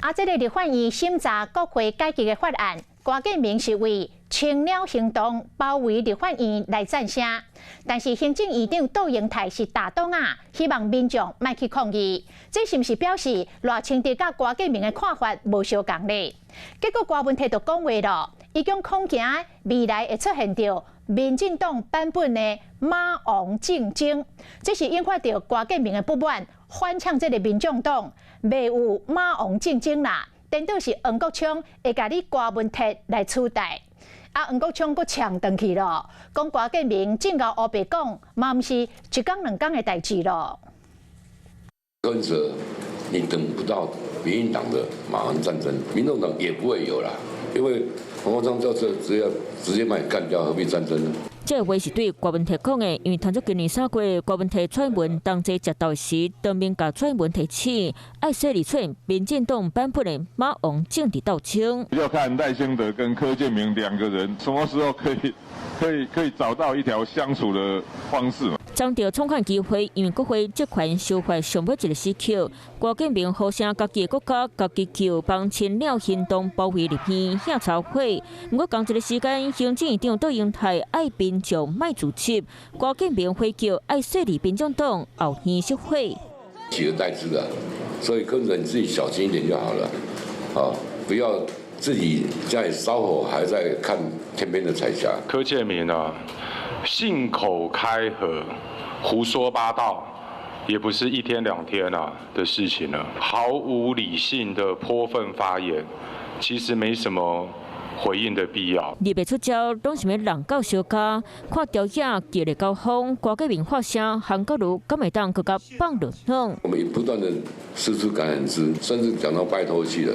啊，這个立法院審查國會改革的法案，郭建明是為青鳥行動包圍立法院來贊聲，但是行政院長杜英泰是打擋仔，希望民眾莫去抗議，這是毋是表示賴清德佮郭建明的看法無相仝咧？結果郭文鐵就講話囉，伊講恐驚未來會出現著民進黨版本的馬王政爭，這是引發著郭建明的不滿，反嗆這个民眾黨袂有馬王政爭啦，顛倒是黃國昌會共你郭文鐵來取代。啊，黃國昌閣嗆轉去囉，講郭建明正𠢕烏白講，嘛毋是一工兩工的代誌囉。柯文哲，你等不到民進黨的馬王戰爭，民眾黨也不會有啦，因為黃國昌就是直接把你幹掉，何必戰爭呢？這個話是對郭文鐵講的，因為當作今年3月，郭文鐵蔡英文同齊食晝時，當面共蔡英文提醒，愛細膩出民進黨版本的馬王政治鬥爭。要看賴清德跟柯建銘兩個人什麼時候可以找到一條相處的方式。爭著創款機會，因為國會職權修法上尾一个時刻，郭建明呼聲家己的國家、家己救，幫青鳥行動包圍立院遐炒火。毋過仝一个時間，行政院長杜英泰愛民眾莫自緝，郭建明回叫愛細膩民眾黨後院熄火。取而代之的，所以柯文哲你自己小心一點就好了，啊，不要自己家裡燒火，還在看天邊的彩霞。柯建銘啊，信口開河，胡說八道，也不是一天兩天啊的事情了。毫無理性的潑糞發言，其實沒什麼回應的必要。立委出招，攏是欲人到相加，看朝野激烈交鋒，郭建明發聲，韓國瑜敢會當閣共放落軟？我們不斷的釋出橄欖枝，甚至講到拜託去了，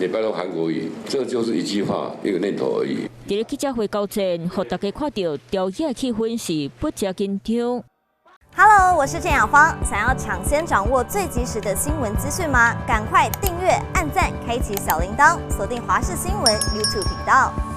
也拜託韓國瑜，這就是一句話，一個念頭而已。佇咧記者會交戰，予大家看著朝野氣氛是不誠緊張。 Hello，我是鄭雅芳。想要搶先掌握最及時的新聞資訊嗎？趕快訂閱、按讚、開啟小鈴鐺，鎖定華視新聞 YouTube 頻道。